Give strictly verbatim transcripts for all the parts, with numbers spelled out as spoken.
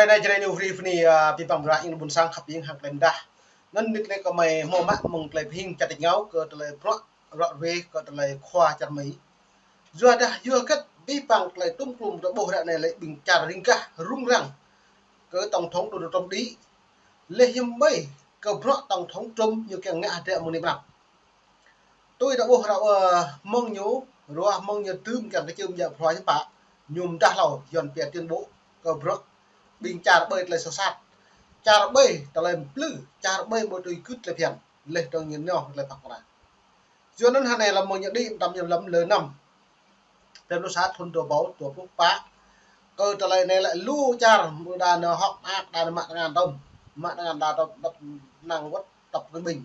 Anai Jrai New Free Free, ah, pơpă bruă ing ƀôn sang khăp ing hăng tơlơi mơdah. Anŭn nik nik kơ mơi hmâo mă mơ̆ng tơlơi pơhing čar tơ̆ ngao kơ tơlơi bruă rŏ rơwe kơ tơlơi khua čar Mi. Yua dah yua hơget pơpă tơlơi tŭm klum tơƀôh ră anai lĕ ƀing čar ring gah rŭng răng kơ tổng thống Donald Trump đĭ. Leh hiưm ƀơi kơ bruă tổng thống Trump ñu kiăng ngă hơdră mơ̆ng anai pơ anăp. Tui ta ƀuh ră, ơ, mơ̆ng ñu, ruah mơ̆ng ñu tŭm kiăng kơ čưm djă phrâo hiưm pă, ñu mơdah hlâo Yuan pia tuyên bố kơ bruă ƀing čar ƀơi tơlơi soh sat. Čar ƀơi tơlơi plư, čar ƀơi ƀu tui gưt tơlơi phiăn, leh dơ̆ng ñu nao tơlơi păk pơna. Yua anŭn hơnai lăm mơ̆ng ñu đĭ mơtam ñu lăm lơ năm. Pơm lu sa thun dua ƀâo dua pluh pă. Kơ tơlơi anai lĕ lu čar, mơ̆ đa nao hŏk mơak, đa nao mă tơngan tơm. Mă tơngan đa tơm, tơm năng wơ̆t tơm kơ ƀing.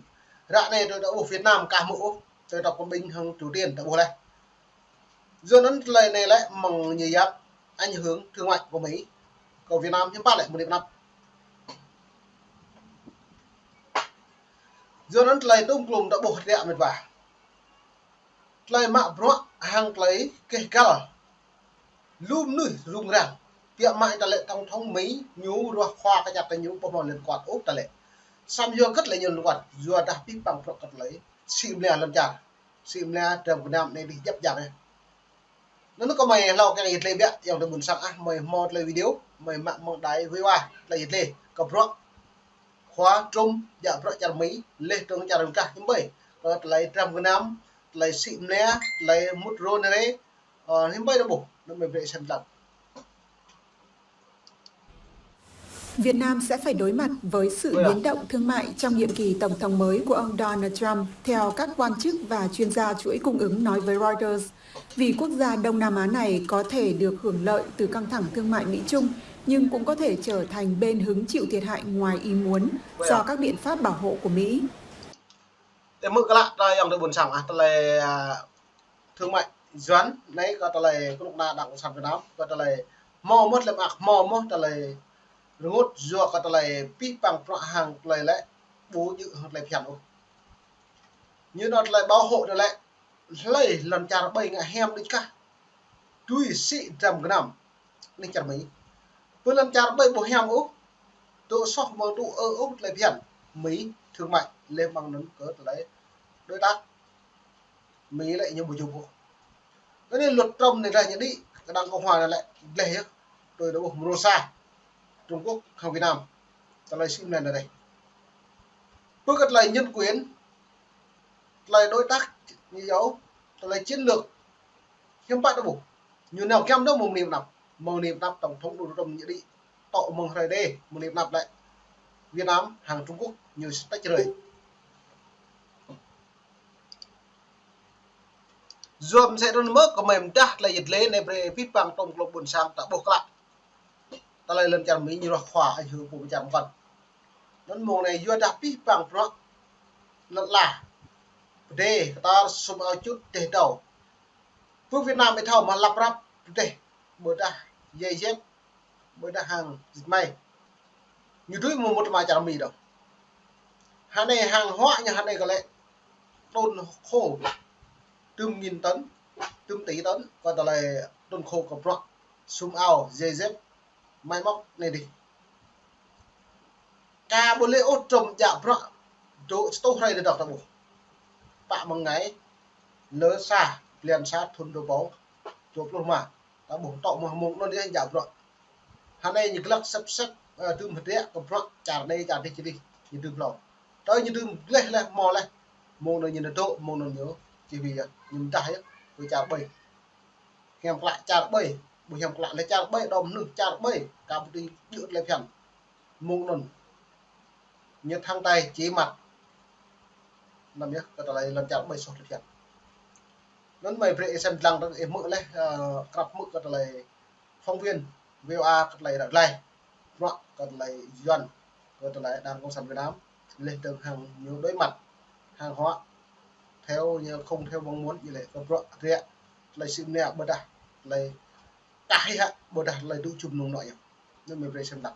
Ră anai tui ta ƀuh Việt Nam kah mơ̆ ôh, tui tơm kơ ƀing hăng Triều Tiên ta ƀuh leh. Yua anŭn tơlơi anai lĕ mơ̆ng ñu yap ảnh hưởng thương mại kơ Mi, kơ Việt Nam hiưm pă lĕ mơ̆ng anai pơ anăp. Yua anŭn tơlơi tŭm klum ta ƀuh hơdră mĕt wa. Tơlơi mă bruă hăng tơlơi keh găl. Lu mơnuih rŭng răng. Biă mă ta lĕ tổng thống Mi ñu ruah khua kơ čar ta ñu ƀu hmâo liên quan ôh ta lĕ. Samơ̆ yua hơget lĕ ñu liên quan. Yua dah pơpă bruă kơ tơlơi sĭ mơlia lŏn čar. Sĭ mơlia dram gơnam anai đih djăp djang yơh. Anŭn kơ mơi hlâo kiăng yơh tơlơi biă, yŏng tơlơi ƀôn sang ah, mơi hmâo tơlơi video, mơi mă mơ̆ng đài vê o a, tơlơi yơh tơlơi, kơ bruă khua Trump, djă bruă čar Mi, leh dơ̆ng čar ring gah hiưm ƀơi, kơ tơlơi dram gơnam, tơlơi sĭ mơlia, tơlơi mŭt rô nê rê, ơ, hiưm ƀơi ta ƀuh, anŭn mơi brơi sem lăng. Việt Nam sẽ phải đối mặt với sự biến động thương mại trong nhiệm kỳ tổng thống mới của ông Donald Trump, theo các quan chức và chuyên gia chuỗi cung ứng nói với Reuters, vì quốc gia Đông Nam Á này có thể được hưởng lợi từ căng thẳng thương mại Mỹ-Trung, nhưng cũng có thể trở thành bên hứng chịu thiệt hại ngoài ý muốn do các biện pháp bảo hộ của Mỹ. Tơ mơ̆ kơ lă ta yŏng tơlơi ƀôn sang ah, tơlơi, à, thương mại Yuan anai kơ tơlơi kơnuk kơna Đảng Cộng sản Việt Nam, kơ tơlơi hmâo mơ̆ tơlơi mơak, hmâo mơ̆ tơlơi rơngot yua kơ tơlơi pơpă bruă hăng tơlơi lĕ ƀu djơ̆ hăng tơlơi phiăn ôh. Ñu nao tơlơi bảo hộ tơlơi lĕ hlơi lŏn čar ƀơi ngă hiam đôč kah. Tui sĭ dram gơnam anai čar Mi. Pơ lŏn čar ƀơi ƀu hiam ôh. Tŭ soh mơ̆ng tŭ ơ ôh tơlơi phiăn. Mi thương mại leh mơ̆ng anŭn kơ tơlơi đối tác. Mi lĕ ñu ƀu jum ôh. Kơ anai luật Trump anai dah ñu đĭ kơ Đảng Cộng hòa anai lĕ gleh yơh. Tui ta ƀuh mrô sa Trung Quốc hăng Việt Nam. Tơlơi sĭ mơlia anai. Pơ kơ tơlơi nhân quyền, tơlơi đối tác ñu yua, tơlơi chiến lược hiưm pă ta ƀuh. Ñu nao giăm dơ̆ng mơ̆ng anai pơ anăp. Mơ̆ng anai pơ anăp tổng thống Donald Trump ñu đĭ tŏ mơ̆ng hrơi đê, mơ̆ng anai pơ anăp lĕ Việt Nam hăng Trung Quốc ñu sơtĕč rơi. Yua mơsĕ anŭn mơ̆ kơ mơi mơdah tơlơi yơh tơlơi anai brơi pơpă tơm klum ƀôn sang ta ƀuh kơ lă. Tơlơi lŏn čar Mi ñu ruah khua ảnh hưởng pơpă čar mơkăn. Anŭn mơ̆ng anai yua dah pơpă bruă lŏn ala. Pơdai, kơtar, sum ao čut, dêh dâo. Pơ Việt Nam ih thâo mă lăp răp pơdai, ƀôdah giày dép, ƀôdah hăng dệt may. Ñu dưi mơ̆ mŭt mă čar Mi dơ̆ng. Hơnai hàng hóa ñu hơnai kơ lĕ tôl khô tơm nghìn tấn, tơm tỷ tấn, kơ tơlơi tôl khô kơ bruă sum ao, giày dép, máy móc anai đih. Ka ƀu lĕ ôh Trump djă bruă dŏ čơtuh hrơi đơđa ta ƀuh. Pă mơ̆ng anai lơ sa, blan sa thun dua ƀâo dua pluh rơma. Ta ƀuh tŏ mơ̆ mơ̆ng anŭn yơh djă bruă. Hơnai ñu glăk sĕp sĕp, ơ, tơm hơdră kơ bruă čar anai čar dih či dih, ñu tơm hlâo. Tơl ñu tơm gleh leh hmâo leh. Mơ̆ng anŭn ñu nao dŏ, mơ̆ng anŭn ñu či hui yơh, ñu mơdah yơh kơ čar ƀơi. Hiam klă čar ƀơi, ƀu hiam klă lĕ čar ƀơi, đom hnuh čar ƀơi, ka ƀu dưi djơ̆ tơlơi phiăn. Mơ̆ng anŭn ñu thăng tay či măt. Anăm yơh, kơ tơlơi lŏn čar ƀơi soh tơlơi phiăn. Anŭn mơi brơi ih sem lăng dơ̆ng ih hmư̆ leh, ơ, krăp hmư̆ kơ tơlơi phóng viên vê o a kơ tơlơi ră glai. Bruă kơ tơlơi Yuan, kơ tơlơi Đảng Cộng sản Việt Nam, leh dơ̆ng hăng ñu đối mặt hàng hóa theo ñu không theo mong muốn, ñu lĕ kơ bruă rĕ, tơlơi sĭ mơnia ƀôdah tơlơi kah hĭ hă, ƀôdah tơlơi tŭ čum nung nŏ yơh. Anŭn mơi brơi sem lăng.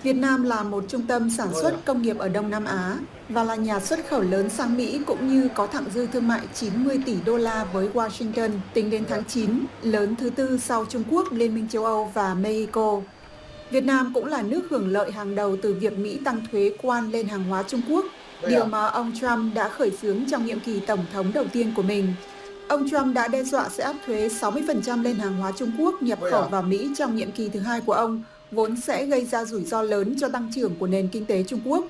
Việt Nam là một trung tâm sản xuất công nghiệp ở Đông Nam Á và là nhà xuất khẩu lớn sang Mỹ, cũng như có thặng dư thương mại chín mươi tỷ đô la với Washington tính đến tháng chín, lớn thứ tư sau Trung Quốc, Liên minh châu Âu và Mexico. Việt Nam cũng là nước hưởng lợi hàng đầu từ việc Mỹ tăng thuế quan lên hàng hóa Trung Quốc, điều mà ông Trump đã khởi xướng trong nhiệm kỳ tổng thống đầu tiên của mình. Ông Trump đã đe dọa sẽ áp thuế sáu mươi phần trăm lên hàng hóa Trung Quốc nhập khẩu vào Mỹ trong nhiệm kỳ thứ hai của ông, vốn sẽ gây ra rủi ro lớn cho tăng trưởng của nền kinh tế Trung Quốc.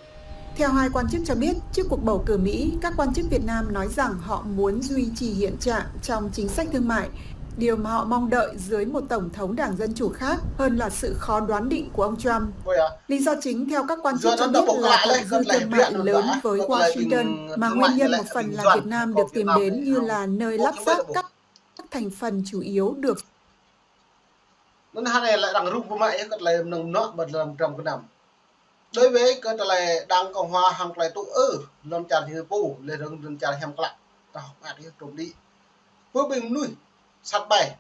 Theo hai quan chức cho biết, trước cuộc bầu cử Mỹ, các quan chức Việt Nam nói rằng họ muốn duy trì hiện trạng trong chính sách thương mại, điều mà họ mong đợi dưới một tổng thống Đảng Dân Chủ khác hơn là sự khó đoán định của ông Trump. Lý do chính, theo các quan chức cho biết, là thặng dư thương mại lớn với Washington, mà nguyên nhân một phần là Việt Nam được tìm đến như là nơi lắp ráp các thành phần chủ yếu được. Anŭn hơnai lĕ arăng rŭng pơmă yơh kơ tơlơi mơnơ̆ng mơnuă ƀơi lăm dram gơnam. Đối với kơ tơlơi Đảng Cộng Hòa hăng tơlơi tŭ ư, lŏn čar ñu pô, lĕ rơ̆ng lŏn čar hiam klă, ta hŏk mơak yơh trôm đĭ. Pơ ƀing mơnuih sat ƀai,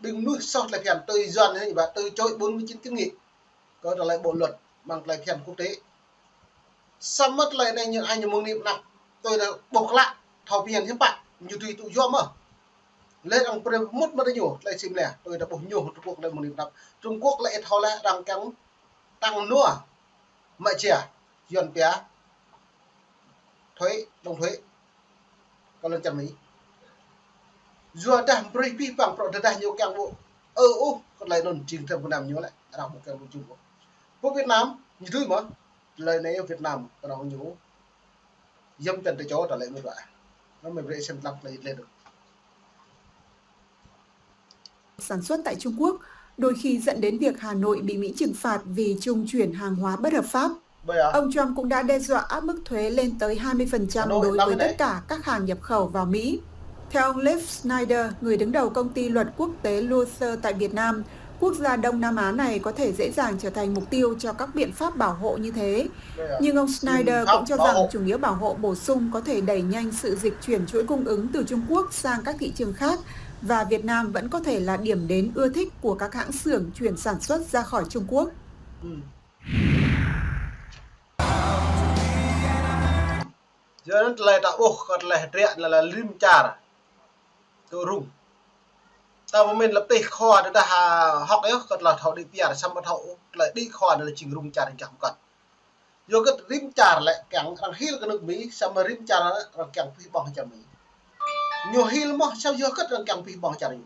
ƀing mơnuih soh tơlơi phiăn, tui Yuan anai ƀă, từ chối bốn mươi chín kiến nghị kơ tơlơi bộ luật, mơ̆ng tơlơi phiăn quốc tế. Samơ̆ tơlơi anai ñu, ai ñu mơ̆ng anai pơnăp, tui ta ƀuh klă, thâo phiăn hiư̆m pă, ñu tui tŭ yua mơ̆. Lĕ arăng brơi mŭt mơ̆ ñu, tơlơi sim lĕ, tui ta ƀuh ñu Trung Quốc lĕ mơ̆ng anai pơnăp. Trung Quốc lĕ thâo lĕ arăng kiăng tăng nua mă jia, Yuan pia thuế, đóng thuế kơ lŏn čar Mi. Yua dah brơi pih păng prŏ tơdah ñu kiăng ƀu ư ôh kơ tơlơi anŭn jing tơm gơnam ñu lĕ, arăng ƀu kiăng ƀu jum ôh. Pơ Việt Nam, ñu tui mơ̆, tơlơi anai Việt Nam, kơnơ̆ng ñu yăm čăn tơčô tơlơi mơ̆ ƀă. Anŭn mơi brơi sem lăng tơlơi lĕ đôč. Sản xuất tại Trung Quốc, đôi khi dẫn đến việc Hà Nội bị Mỹ trừng phạt vì trung chuyển hàng hóa bất hợp pháp. Ông Trump cũng đã đe dọa áp mức thuế lên tới hai mươi phần trăm đối với tất cả các hàng nhập khẩu vào Mỹ. Theo ông Leif Snyder, người đứng đầu công ty luật quốc tế Luther tại Việt Nam, quốc gia Đông Nam Á này có thể dễ dàng trở thành mục tiêu cho các biện pháp bảo hộ như thế. Nhưng ông Snyder cũng cho rằng chủ nghĩa bảo hộ bổ sung có thể đẩy nhanh sự dịch chuyển chuỗi cung ứng từ Trung Quốc sang các thị trường khác, và Việt Nam vẫn có thể là điểm đến ưa thích của các hãng xưởng chuyển sản xuất ra khỏi Trung Quốc. Yua anŭn tơlơi ta ƀuh kơ tơlơi hơdră anai lĕ rĭm čar tŭ rŭng. Ta pơmĭn lĕ pih khua tơdah hŏk yơh kơ tơlơi thâo đĭ piar, samơ̆ thâo tơlơi đĭ khua anai lĕ jing rŭng čar gah mơkŏn. Yua kơ rĭm čar lĕ kiăng arăng hil kơ nước Mi, samơ̆ rĭm čar arăng kiăng pih ƀơ̆ng čar Mi. Ñu hil mơ̆, samơ̆ yua kơ arăng kiăng pih ƀơ̆ng čar ñu.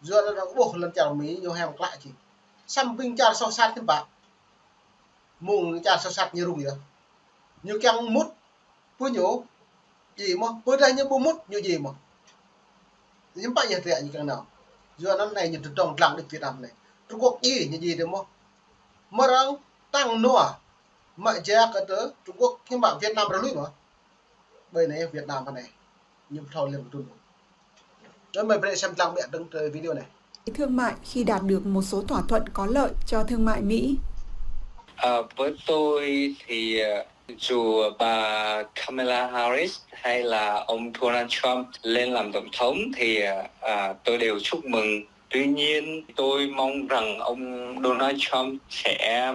Yua anŭn arăng ƀuh lŏn čar Mi ñu hiam klă jing. Samơ̆ ƀing čar soh sat hiư̆m pă. Mơ̆ng čar soh sat ñu rŭng yơh. Ñu kiăng mŭt pơ ñu djai mơ̆, pơdah ñu ƀu mŭt ñu djai mơ̆. Hiư̆m pă ñu hơdră ñu kiăng nao. Yua anŭn anai ñu tơdrong dlăng đĭ Việt Nam anai. Trung Quốc djai ñu djai tơ mơ̆. Mơ̆ arăng tăng nua mă jia kơ tơ Trung Quốc hiư̆m pă Việt Nam ră lui mơ̆. Ƀơi anai Việt Nam anai. Ñu thâo lĕ mơ̆ tŭ. Anŭn mơi brơi sem lăng ƀiă dơ̆ng tơ video anai. Thương mại khi đạt được một số thỏa thuận có lợi cho thương mại Mỹ. À, với tôi thì, à, dù bà Kamala Harris hay là ông Donald Trump lên làm tổng thống thì, à, tôi đều chúc mừng. Tuy nhiên, tôi mong rằng ông Donald Trump sẽ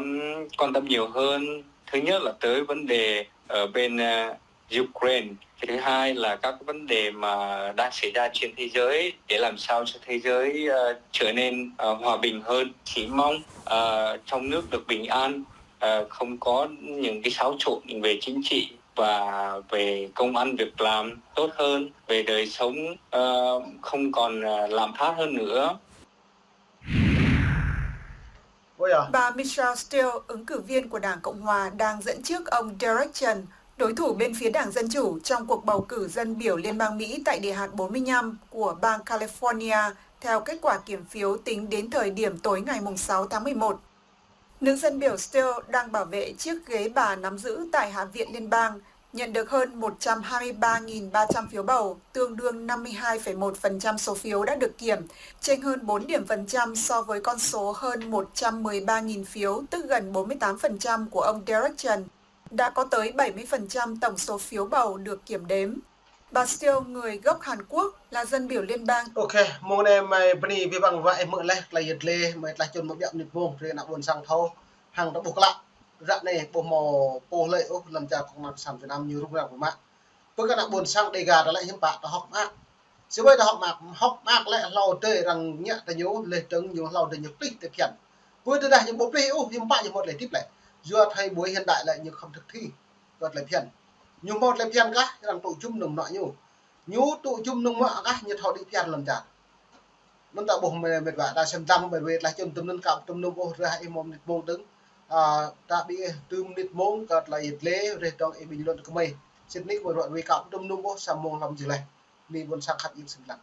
quan tâm nhiều hơn. Thứ nhất là tới vấn đề ở bên, à, Ukraine. Thứ hai là các vấn đề mà đang xảy ra trên thế giới để làm sao cho thế giới, ờ, trở nên, ờ, hòa bình hơn. Chỉ mong, ờ, trong nước được bình an, ờ, không có những cái xáo trộn về chính trị và về công ăn việc làm tốt hơn, về đời sống, ờ, không còn, ờ, lạm phát hơn nữa. Bà Michelle Steele, ứng cử viên của Đảng Cộng Hòa, đang dẫn trước ông Derek Chan, đối thủ bên phía Đảng Dân Chủ, trong cuộc bầu cử dân biểu Liên bang Mỹ tại địa hạt bốn mươi lăm của bang California, theo kết quả kiểm phiếu tính đến thời điểm tối ngày mùng sáu tháng mười một. Nữ dân biểu Steele đang bảo vệ chiếc ghế bà nắm giữ tại Hạ viện Liên bang, nhận được hơn một trăm hai mươi ba nghìn ba trăm phiếu bầu, tương đương năm mươi hai phẩy một phần trăm số phiếu đã được kiểm, chênh hơn bốn điểm phần trăm so với con số hơn một trăm mười ba nghìn phiếu, tức gần bốn mươi tám phần trăm của ông Derek Chan. Đã có tới bảy mươi phần trăm tổng số phiếu bầu được kiểm đếm. Bà Steele, người gốc Hàn Quốc, là dân biểu liên bang. Ok, mông anai mơi bơni abih bang wa ih mơ̆ leh, tơlơi yet leh, mơi tơlơi čun mơ̆ biă mơnit mông, drơi ană ƀôn sang thâo. hăng ta ƀuh klă. Ră anai ƀu hmâo pô hlơi ôh lŏn čar Cộng sản Việt Nam ñu rŭng răng biă mă. Pơ kơ ană ƀôn sang Dega ta lĕ hiư̆m pă ta hơ̆k mơak. Sĭt wai ta hơ̆k mơak, hơ̆k mơak lĕ hlâo dơi arăng ngă ta ñu, leh dơ̆ng ñu hlâo dơi ñu plih tơlơi phiăn. Pơ tơdah ñu ƀu plih ôh, hiư̆m pă ñu hmâo tơlơi hơdip lĕ. Yua thâo ƀuh hiện đại lĕ ñu khŏm thực thi kơ tơlơi phiăn. Ñu hmâo tơlơi phiăn kah, arăng tŭ jum mơnơ̆ng mơnuă ñu. Ñu tŭ jum mơnơ̆ng mơnuă kah, ñu thâo đĭ phiăn lŏn čar. Anŭn ta ƀuh mĕt wa, ta sem dăm mĕt wa, tơdah čun tơm anŭn ka tŭm anŭn ôh, ră anai hmâo mơnit mông dơ̆ng. A, ta ƀĭ tŭm mơnit mông kơ tơlơi yet lĕ, reh dơ̆ng ih ƀing lŏn kơmơi. Sĭt nik mĕt wa, ka tŭm anŭn ôh, sa mông hlăm jơleh. Ni ƀôn sang khăp yơ̆ng sem lăng.